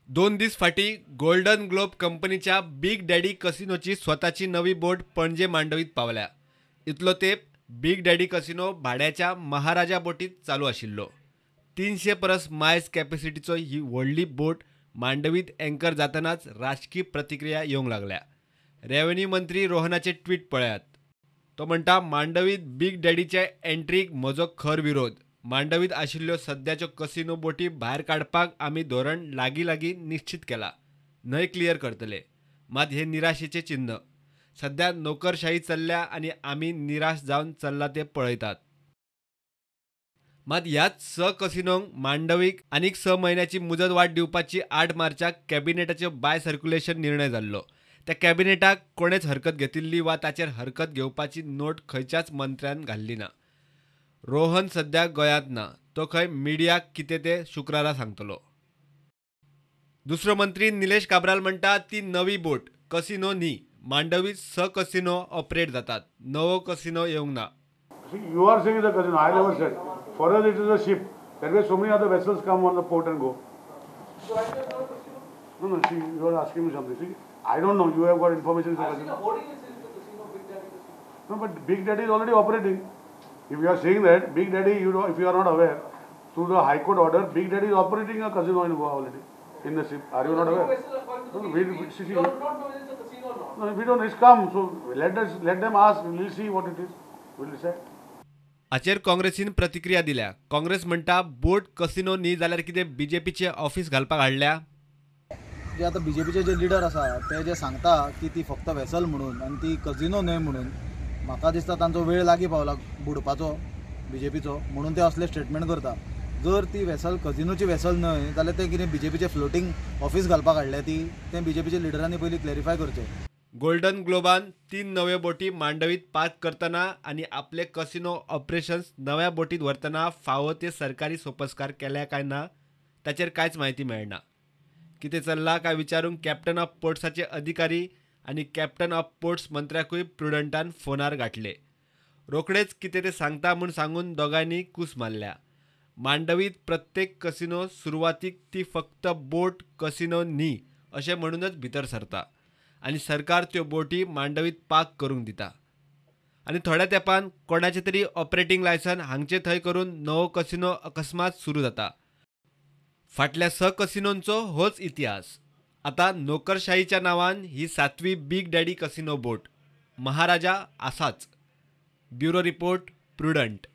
2 दीस फाटीं golden globe कंपनीच्या बिग डॅडी कसिनोची स्वताची नवी बोट पणजे मांडवीत पावल्या. इतलो तेंप बिग डॅडी कसिनो भाड्याच्या महाराजा बोटीत चालू आशिल्लो. 300 परस मायल्स कॅपॅसिटीचो ही व्हडली बोट मांडवीत एंकर जातनाच राजकी प्रतिक्रिया येवंक लागल्या. रेव्हेन्यू मंत्री रोहनाचे ट्वीट पळयात. तो म्हणटा, मांडवीत बिग डॅडीच्या एंट्रीक म्हजो खर विरोध. मांडवीत आशिल्ल्यो सद्याच्यो कसिनो बोटी भायर काडपाक आमी धोरण लागीं लागीं निश्चित केला. न्हंय क्लियर करतले. मात हे निराशेचें चिन्ह. सद्या नोकरशाही चल्ल्या आनी आमी निराश जावन चल्ला ते पळयतात. मात ह्याच 6 कसिनोंक मांडवीक आनीक 6 म्हयन्याची मुजत वाड दिवपाची 8 मार्चाक कॅबिनेटाचो बाय सर्क्युलेशन निर्णय जाल्लो. त्या कॅबिनेटाक कोणेच हरकत घेतिल्ली वा ताचेर हरकत घेवपाची नोट खंयच्याच मंत्र्यान घाल्ली ना. रोहन सद्या गोंयांत ना. तो खंय मिडियाक कितें तें शुक्रारा सांगतलो. दुसरो मंत्री निलेश काब्राल म्हणटा, ती नवी बोट कसिनो न्ही. मांडवीत 6 कसिनो ऑपरेट जातात. नवो कसिनो येवंक ना. You are saying it's a casino. I never said. For us it is a ship. There were so many other vessels come on the port and go. So right now it's not a casino? No, no. See, you are asking me something. See, I don't know. You have got information. I've seen a hoarding that says it's a casino, Big Daddy Casino. No, but Big Daddy is already operating. If you are saying that, Big Daddy, you know, if you are not aware, through the High Court order, Big Daddy is operating a casino in Goa already, in the ship. Are you not aware? No, we don't know whether it's a casino or not. No, we don't. It's come. So let them ask. We'll see what it is. We'll decide. हाचेर काँग्रेसीन प्रतिक्रिया दिल्या. काँग्रेस म्हणटा, बोट casino न्ही जाल्यार कितें बीजेपीचें office घालपाक हाडल्या. जे आतां बीजेपीचे जे लिडर आसा ते जे सांगता की ती फक्त वेसल म्हणून आनी ती कसिनो न्हय म्हणून, म्हाका दिसता तांचो वेळ लागीं पावला बुडपाचो बीजेपीचो, म्हणून ते असले स्टेटमेंट करता. जर ती वेसल कसिनोची वेसल न्हय जाल्यार ते कितें बीजेपीचें फ्लोटींग ऑफिस घालपाक हाडल्या ती, तें बीजेपीच्या लिडरांनी पयलीं क्लॅरिफाय करचें. गोल्डन ग्लोबान 3 नव्यो बोटी मांडवीत पार्क करतना आनी आपले कसिनो ऑपरेशन्स नव्या बोटीत व्हरतना फावो ते सरकारी सोपस्कार केल्या काय ना ताचेर कांयच म्हायती मेळना. कितें चल्लां काय विचारूंक कॅप्टन ऑफ पोर्ट्साचे अधिकारी आनी कॅप्टन ऑफ पोर्ट्स मंत्र्याकूय प्रुडंटान फोनार गांठले. रोखडेच कितें तें सांगता म्हूण सांगून दोगांयनी कूस मारल्या. मांडवीत प्रत्येक कसिनो सुरवातीक ती फक्त बोट कसिनो न्ही अशें म्हणूनच भितर सरता आनी सरकार त्यो बोटी मांडवीत पार्क करूंक दिता. आनी थोड्या तेंपान कोणाचें तरी ऑपरेटींग लायसन हांगचे थंय करून नवो कसिनो अकस्मात सुरू जाता. फाटल्या 6 कसिनोंचो होच इतिहास. आतां नोकरशाहीच्या नांवान ही 7वी बिग डॅडी कसिनो बोट. महाराजा आसाच. Bureau report, Prudent.